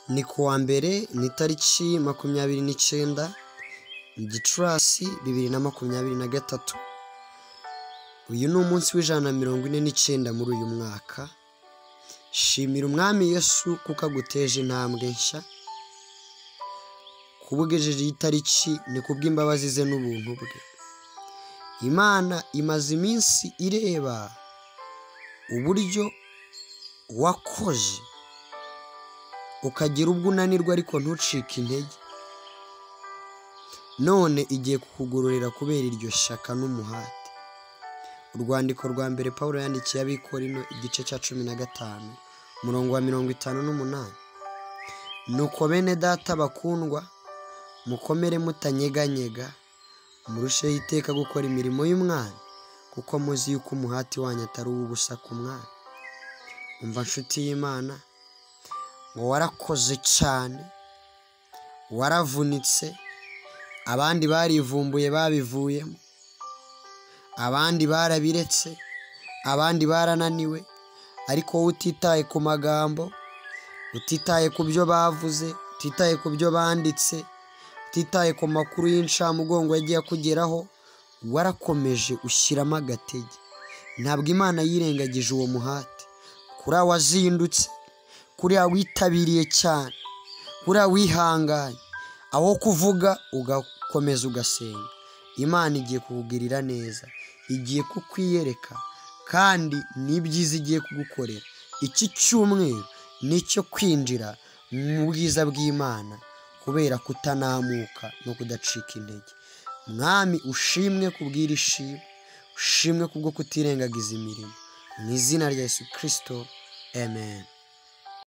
Ni kuwa mbere, ni tariki 29 Gicurasi 2023. Uyu ni umunsi w'149 muri uyu mwaka. Shimira Umwami Yesu kuko aguteje intambwe nshya. Kuba ugejeje iyi tariki ni kubw'imbabazi ze n'ubuntu bwe. Imana imaze iminsi ireba uburyo wakoze ukagira ubwo unanirwa ariko ntucike intege. None igiye kukugororera kubera iryo shyaka n'umuhate. Urwandiko rwa mbere Pawulo yandikiye ab'Ikorinto igice cya 15 umurongo wa 58. Nuko bene data bakundwa, mukomere mutanyeganyega, murusheho iteka gukora imirimo y'Umwami, kuko muzi yuko umuhati wanyu atari uw'ubusa ku Mwami. Umva nshuti y'Imana, ngo warakoze cyane, waravunitse, abandi barivumbuye babivuyemo, abandi barabiretse, abandi barananiwe, ariko wowe utitaye ku magambo, utitaye ku byo bavuze, utitaye ku byo banditse, utitaye ku makuru y'incamugongo yagiye akugeraho, warakomeje ushyiramo agatege. Ntabwo Imana yirengagije uwo muhate. Kuriya wazindutse, kuriya witabiriye cyane, kuriya wihanganye, aho kuvuga ugakomeza ugasenga. Imana igiye kukugirira neza, igiye kukwiyereka, kandi n'ibyiza igiye kugukorera. Iki cyumweru ni icyo kwinjira mu bwiza bw'Imana kubera kutanamuka no kudacika intege. Mwami ushimwe kubw'iri shimwe, ushimwe kubwo kutirengagiza imirimo. Mu izina rya Yesu Kristo, amen.